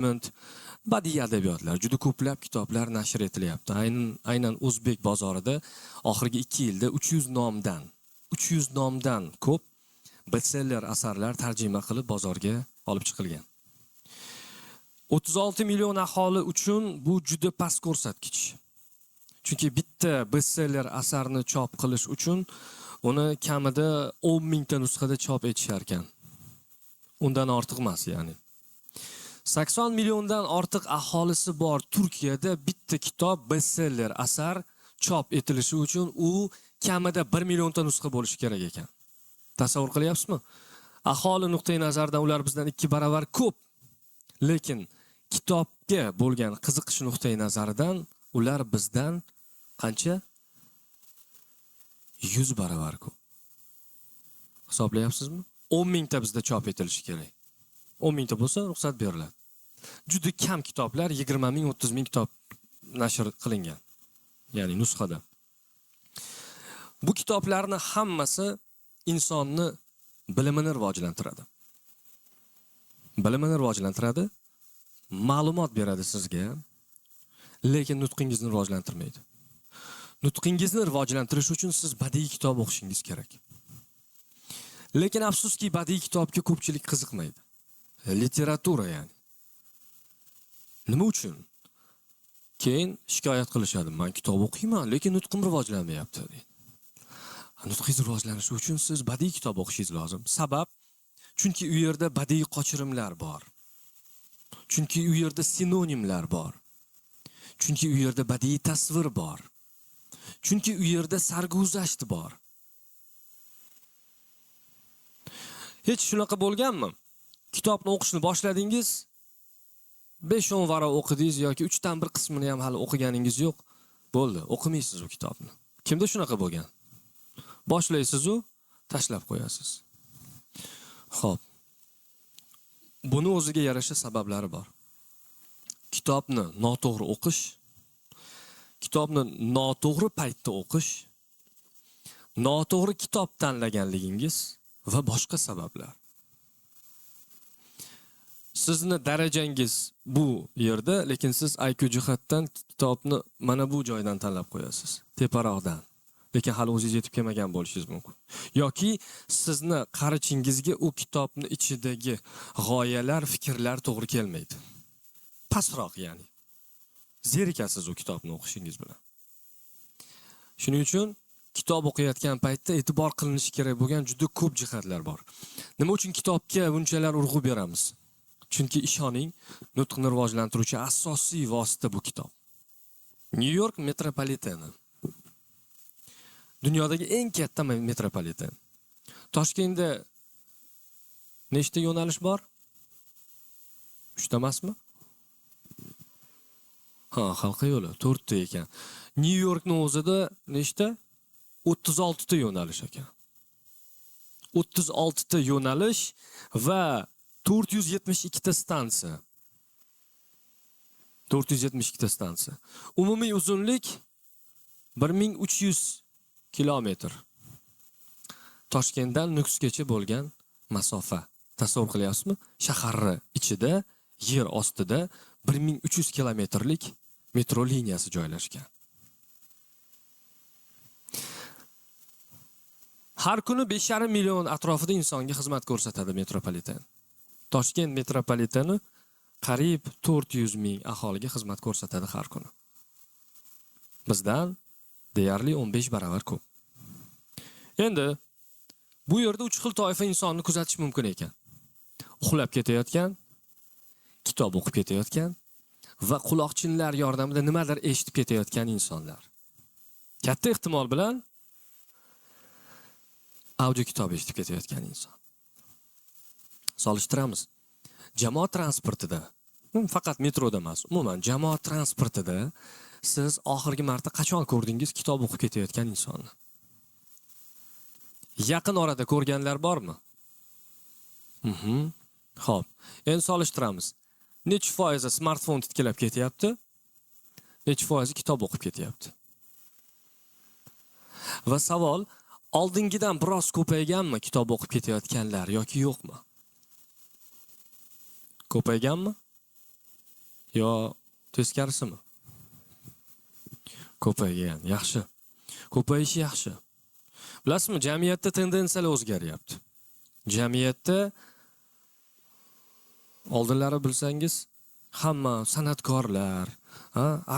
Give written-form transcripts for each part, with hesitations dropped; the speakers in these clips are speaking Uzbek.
Badiiy adabiyotlar, juda ko'plab kitoblar nashr etilyapti. Aynan o'zbek bozorida oxirgi 2 yilda 300 nomdan ko'p bestseller asarlar tarjima qilib bozorga olib chiqilgan. 36 million aholi uchun bu juda past ko'rsatkich. Chunki bitta bestseller asarni chop qilish uchun uni kamida 10 mingta nusxada chop etishar ekan. Undan ortiq emas, ya'ni. 80 milliondan ortiq aholisi bor Turkiyada bitta kitob bestseller asar chop etilishi uchun u kamida 1 millionta nusxa bo'lishi kerak ekan. Tasavvur qilyapsizmi? Aholi nuqtai nazaridan ular bizdan 2 barobar ko'p. Lekin kitobga bo'lgan qiziqish nuqtai nazaridan ular bizdan qancha? 100 barobar ko'p. Hisoblayapsizmi? 10 mingta bizda chop etilishi kerak. 10 mingta bo'lsa ruxsat beriladi. Juda kam kitoblar, 20 ming, 30 ming kitob nashr qilingan. Ya'ni nusxada. Bu kitoblarni hammasi insonni bilimini rivojlantiradi. Bilimini rivojlantiradi, ma'lumot beradi sizga, lekin nutqingizni rivojlantirmaydi. Nutqingizni rivojlantirish uchun siz badiiy kitob o'qishingiz kerak. Lekin afsuski badiiy kitobga ko'pchilik qiziqmaydi. Literatura ya'ni. Nima uchun? Keyin shikoyat qilishadi. Men kitob o'qiyman, lekin nutqim rivojlanmayapti deydi. Nutqingiz rivojlanishi uchun siz badiiy kitob o'qishingiz lozim. Sabab, chunki u yerda badiiy qochirimlar bor. Chunki u yerda sinonimlar bor. Chunki u yerda badiiy tasvir bor. Chunki u yerda sarguzasht bor. Hech shunaqa bo'lganmi? Kitobni o'qishni boshladingiz, 5-10 varaq o'qidingiz yoki 3 dan 1 qismini ham hali o'qiganingiz yo'q. Bo'ldi, o'qimaysiz u kitobni. Kimda shunaqa bo'lgan? Boshlaysiz-u, tashlab qo'yasiz. Xo'p. Buni o'ziga yarasha sabablari bor. Kitobni noto'g'ri o'qish, kitobni noto'g'ri paytda o'qish, noto'g'ri kitob tanlaganligingiz va boshqa sabablar. Sizni darajangiz bu yerda, lekin siz IQ jihatdan kitobni mana bu joydan tanlab qo'yasiz, teparoqdan. Lekin hali o'zingiz yetib kelmagan bo'lishingiz mumkin. Yoki sizni qarichingizga u kitobni ichidagi g'oyalar, fikrlar to'g'ri kelmaydi. Pastroq ya'ni. Zerikasiz u kitobni o'qishingiz bilan. Shuning uchun kitob o'qiyotgan paytda e'tibor qilinishi kerak bo'lgan juda ko'p jihatlar bor. Nima uchun kitobga bunchalar urg'u beramiz? Chunki ishoning, nutqni rivojlantiruvchi asosiy vosita bu kitob. Nyu-York metropoliteni. Dunyodagi eng katta metropoliten. Toshkentda nechta yo'nalish bor? 3 ta emasmi? Ha, halqa yo'li 4 ta ekan. Nyu-Yorkning o'zida nechta? 36 ta yo'nalish ekan. 36 ta yo'nalish va 472 ta stansiya. 472 ta stansiya. Umumiy uzunlik 1300 kilometr. Toshkentdan Nukusgacha bo'lgan masofa. Tasavvur qilyapsizmi? Shaharni ichida, yer ostida 1300 kilometrlik metro liniyasi joylashgan. Har kuni 5,5 million atrofida insonga xizmat ko'rsatadi metropoliten. Toshkent metropoliteni qariyb 400 ming aholiga xizmat ko'rsatadi har kuni. Bizdan deyarli 15 barobar ko'p. Endi bu yerda 3 xil toifa insonni kuzatish mumkin ekan. Uxlab ketayotgan, kitob o'qib ketayotgan va quloqchinlar yordamida nimadir eshitib ketayotgan insonlar. Katta ehtimol bilan audio kitob eshitib ketayotgan inson. Solishtiramiz. Jamoat transportida, faqat metroda emas, umuman jamoat transportida siz oxirgi marta qachon ko'rdingiz kitob o'qib ketayotgan insonni? Yaqin orada ko'rganlar bormi? Xo'p, endi solishtiramiz. Necha foizi smartfon titkilab ketyapti? Necha foizi kitob o'qib ketyapti? Va savol, oldingidan biroz ko'payganmi kitob o'qib ketayotganlar yoki yo'qmi? Ko'payganmi? Yo teskarisimi? Ko'paygan, yaxshi. Ko'payishi yaxshi. Bilasizmi, jamiyatda tendensiyalar o'zgaryapti. Jamiyatda oldinlari bilsangiz hamma san'atkorlar,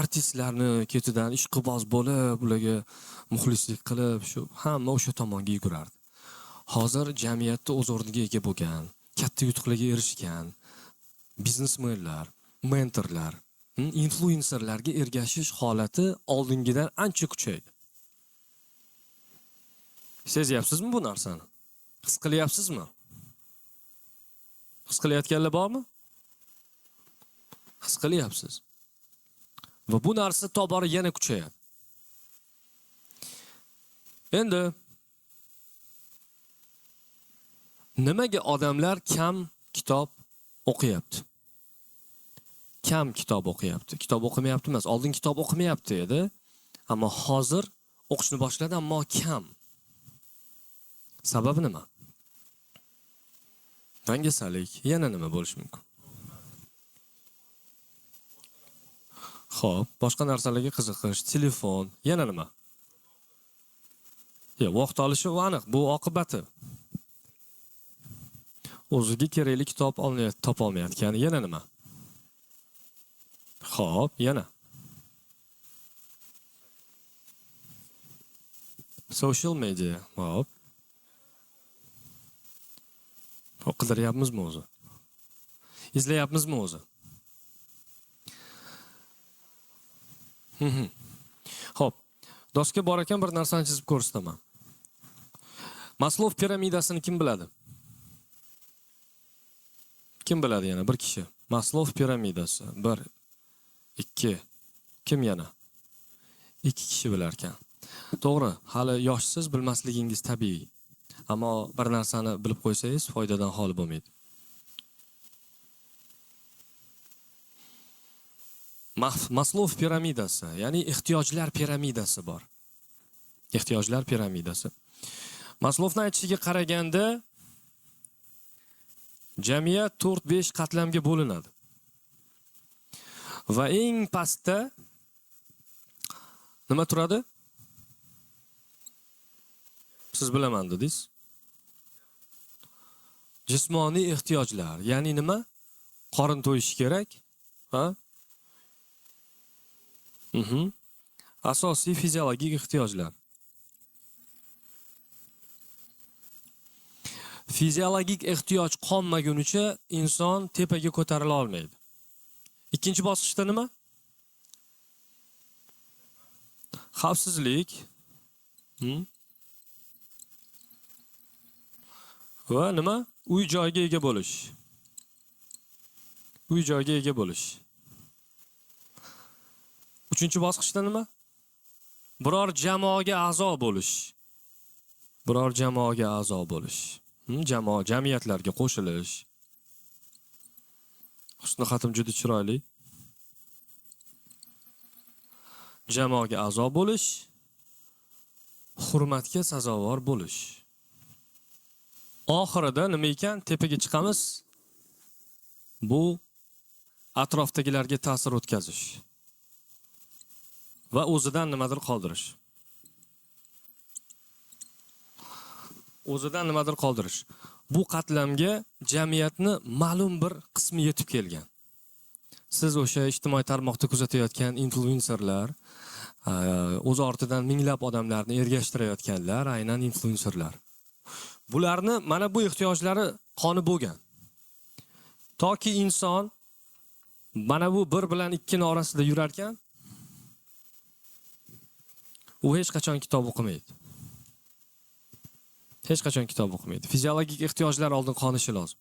artistlarni ketidan ishqiboz bo'lib, ularga muxlislik qilib, shu hamma o'sha tomonga yugurardi. Hozir jamiyatda o'z o'rniga ega bo'lgan, katta yutuqlarga erishgan biznesmenlar, mentorlar, influenserlarga ergashish holati oldingidan ancha kuchaydi. Sezyapsizmi bu narsani? His qilyapsizmi? His qilayotganlar bormi? His qilyapsiz. Va bu narsa tobora yana kuchayadi. Endi nimaga odamlar kam kitob o'qiyapti? Kam kitob o'qiyapti. Kitob o'qimayapti emas, oldin kitob o'qimayapti edi, ammo hozir o'qishni boshladi, ammo kam. Sababi nima? Dangasalik, yana nima bo'lishi mumkin? Xo'p, boshqa narsalarga qiziqish, telefon, yana nima? Yo'q, vaqt olishi aniq, bu oqibati. O'ziga kerakli kitob topa olmayotgani, yana nima? Xo'p, yana. Social media, xo'p. Qidiryapmizmi o'zi? Izlayapmizmi o'zi? Xo'p, doska bor ekan, bir narsani chizib ko'rsataman. Maslov piramidasini kim biladi? Kim biladi yana? Bir kishi. Maslov piramidasi. 1, 2. Kim yana? 2 kishi bilar ekan. To'g'ri, hali yoshsiz, bilmasligingiz tabiiy. Ammo bir narsani bilib qo'ysangiz, foydadan xoli bo'lmaydi. Maslov piramidasi, ya'ni ehtiyojlar piramidasi bor. Ehtiyojlar piramidasi. Maslovning aytishiga qaraganda jamiyat 4-5 qatlamga bo'linadi. Va eng pastda nima turadi? Siz bilaman dedingiz. Jismoniy ehtiyojlar, ya'ni nima? Qorin to'yishi kerak, ha? Asosiy fiziologik ehtiyojlar. Fiziologik ehtiyoj qonmagunicha inson tepaga ko'tarila olmaydi. Ikkinchi bosqichda nima? Xavfsizlik. Va nima? Uy joyga ega bo'lish. Uy joyga ega bo'lish. Uchinchi bosqichda nima? Biror jamoaga a'zo bo'lish. Biror jamoaga a'zo bo'lish. Jamoa, jamiyatlarga qo'shilish. Husni xatim juda chiroyli. Jamoaga a'zo bo'lish, hurmatga sazovor bo'lish. Oxirida nima ekan? Tepaga chiqamiz. Bu atrofdagilarga ta'sir o'tkazish va o'zidan nimadir qoldirish. O'zidan nimadir qoldirish. Bu qatlamga jamiyatni ma'lum bir qismi yetib kelgan. Siz o'sha ijtimoiy tarmoqda kuzatayotgan influenserlar, o'z ortidan minglab odamlarni ergashtirayotganlar aynan influenserlar. Bularni mana bu ehtiyojlari qoni bo'lgan. Toki inson mana bu 1 bilan 2 orasida yurarkan, u hech qachon kitob o'qimaydi. Hech qachon kitob o'qimaydi. Fiziologik ehtiyojlar oldin qonishi lozim.